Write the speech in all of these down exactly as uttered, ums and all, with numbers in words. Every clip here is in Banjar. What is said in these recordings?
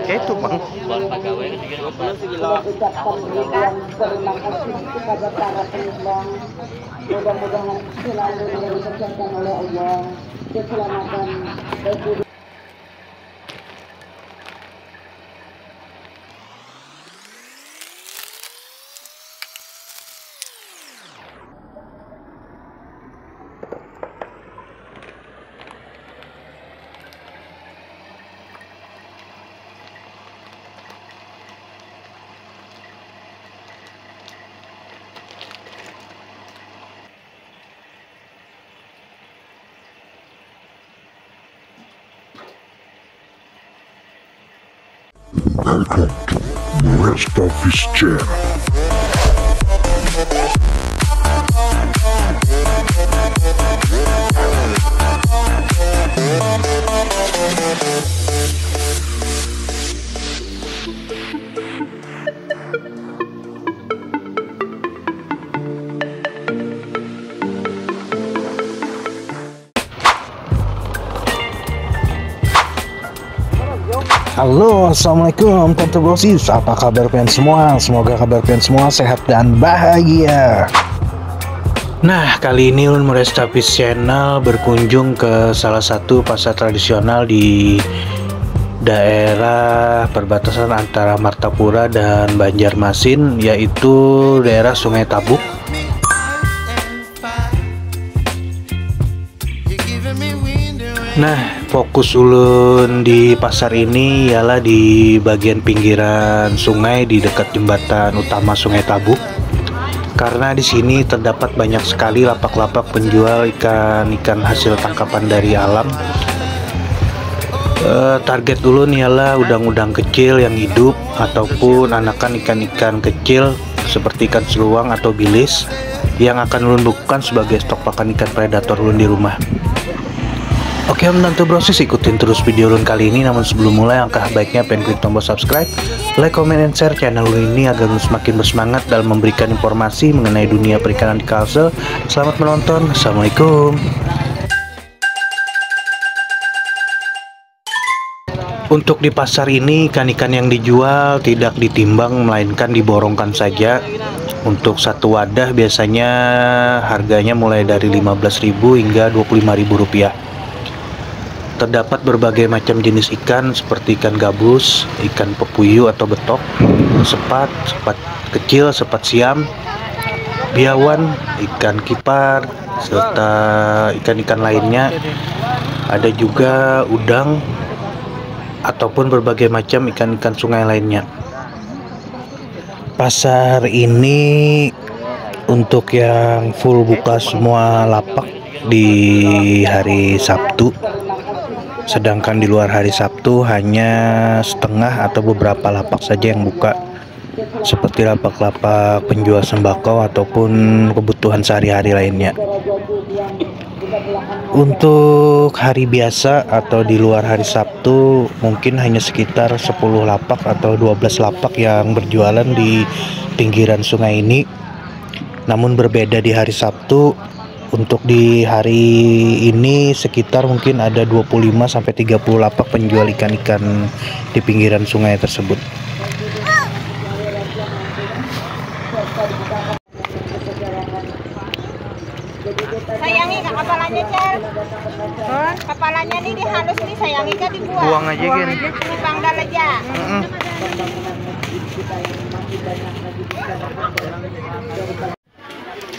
Kayak itu, Bang. Ucapkan ribuan terima kasih kepada para penyumbang. Mudah-mudahan selalu diberi kesehatan oleh Allah, keselamatan, baik di Welcome to Restavis Channel. Halo, assalamualaikum Tante Brosis. Apa kabar pian semua? Semoga kabar pian semua sehat dan bahagia. Nah, kali ini ulun Murestapis Channel berkunjung ke salah satu pasar tradisional di daerah perbatasan antara Martapura dan Banjarmasin, yaitu daerah Sungai Tabuk. Nah, fokus ulun di pasar ini ialah di bagian pinggiran sungai di dekat jembatan utama Sungai Tabuk. Karena di sini terdapat banyak sekali lapak-lapak penjual ikan-ikan hasil tangkapan dari alam. Eh, target ulun ialah udang-udang kecil yang hidup ataupun anakan ikan-ikan kecil seperti ikan seluang atau bilis yang akan ulun bukukan sebagai stok pakan ikan predator ulun di rumah. Oke, Om Tante Brosis, ikutin terus video ulun kali ini. Namun sebelum mulai, angkah baiknya pian klik tombol subscribe, like, comment, and share channel ulun ini agar ulun semakin bersemangat dalam memberikan informasi mengenai dunia perikanan di Kalsel. Selamat menonton. Assalamualaikum. Untuk di pasar ini, ikan-ikan yang dijual tidak ditimbang, melainkan diborongkan saja. Untuk satu wadah biasanya harganya mulai dari lima belas ribu hingga dua puluh lima ribu rupiah. Terdapat berbagai macam jenis ikan seperti ikan gabus, ikan pepuyu atau betok, sepat, sepat kecil, sepat siam, biawan, ikan kipar, serta ikan-ikan lainnya. Ada juga udang ataupun berbagai macam ikan-ikan sungai lainnya. Pasar ini untuk yang full buka semua lapak di hari Sabtu. Sedangkan di luar hari Sabtu hanya setengah atau beberapa lapak saja yang buka, seperti lapak-lapak penjual sembako ataupun kebutuhan sehari-hari lainnya. Untuk hari biasa atau di luar hari Sabtu, mungkin hanya sekitar sepuluh lapak atau dua belas lapak yang berjualan di pinggiran sungai ini. Namun berbeda di hari Sabtu, untuk di hari ini sekitar mungkin ada dua puluh lima sampai tiga puluh lapak penjual ikan-ikan di pinggiran sungai tersebut. Sayangi kak kepalanya, Cer. Kepalanya nih dihalus nih, sayangi kak, dibuang. Buang aja, Gen. Di pangdal aja.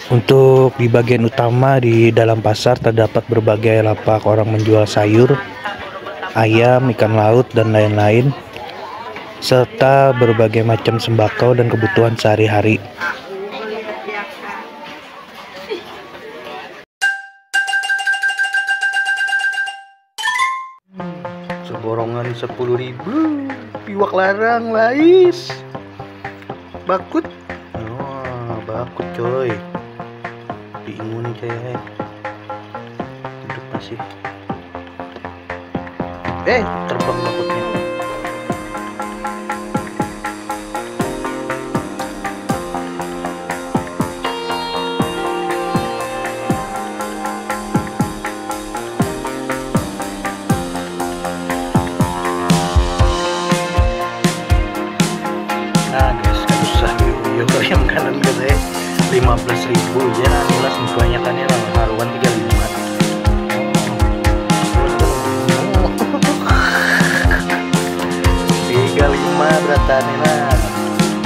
Untuk di bagian utama di dalam pasar terdapat berbagai lapak orang menjual sayur, ayam, ikan laut, dan lain-lain, serta berbagai macam sembako dan kebutuhan sehari-hari. Seborongan sepuluh ribu, piwak larang, lais, bakut. Wah, Takut coy. Bingung nih coy. Hidup masih. Eh, terbang takutnya. Nah guys, kada usah view-view kalian kanan guys, eh. Lima belas ribu aja lah, nila sebanyakannya lah, haruan tiga lima. Tiga lima beratannya lah.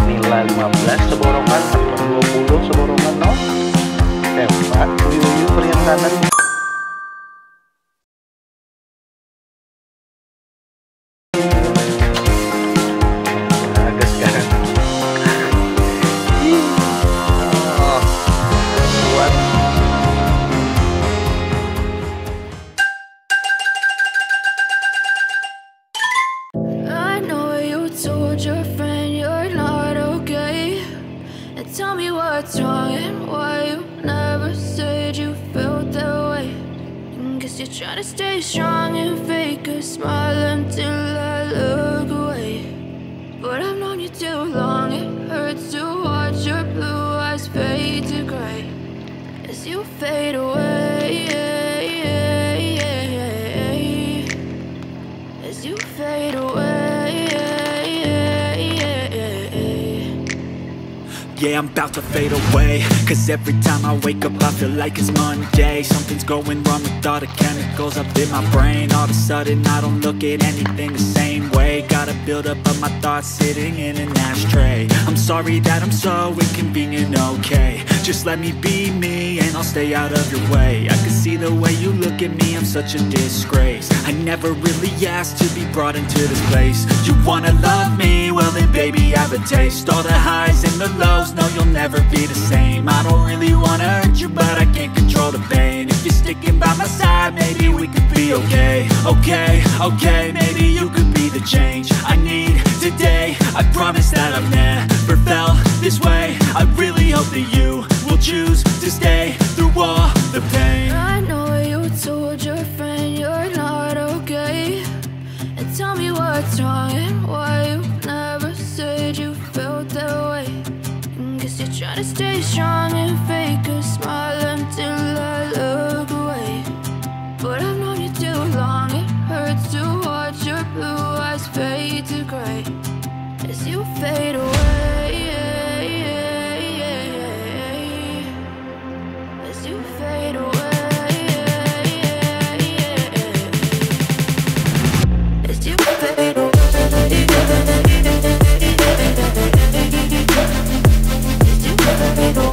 Nila lima belas seborongan atau dua puluh seborongan, no? Hebat, view-view kalian kanan. Bagus kan? Oh, kuat. I know you told your friend you're not okay. And tell me what's wrong and why you never said you felt that way. And guess you're trying to stay strong and fake a smile until I look away. But I've known you too long, it hurts to watch your blue eyes fade to gray as you fade away. As you fade away. Yeah, I'm about to fade away. Cause every time I wake up, I feel like it's Monday. Something's going wrong with all the chemicals up in my brain. All of a sudden, I don't look at anything the same way. Gotta build up of my thoughts sitting in an ashtray. I'm sorry that I'm so inconvenient, okay? Just let me be me and I'll stay out of your way. I can see the way you look at me, I'm such a disgrace. I never really asked to be brought into this place. You wanna love me? Well then, baby, I have a taste. All the highs and the lows, no, you'll never be the same. I don't really wanna hurt you, but I can't control the pain. If you're sticking by my side, maybe we could be okay. Okay, okay, maybe you could be the change I need today. I promise that I've never felt this way. I really hope that you will choose to stay through all the pain. I know you told your friend you're not okay. And tell me what's wrong and why you never said you felt that way. And guess you're trying to stay strong and fake a smile until I look away. But I've known you too long, it hurts to watch your blue eyes fade to gray as you fade away. As you fade away. As you fade away. As you fade away.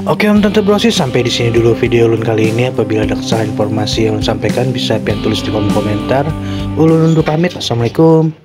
Oke, Om Tante Brosis, sampai di sini dulu video ulun kali ini. Apabila ada kesalahan informasi yang ulun sampaikan, bisa pian tulis di kolom komentar. Ulun undur pamit. Assalamualaikum.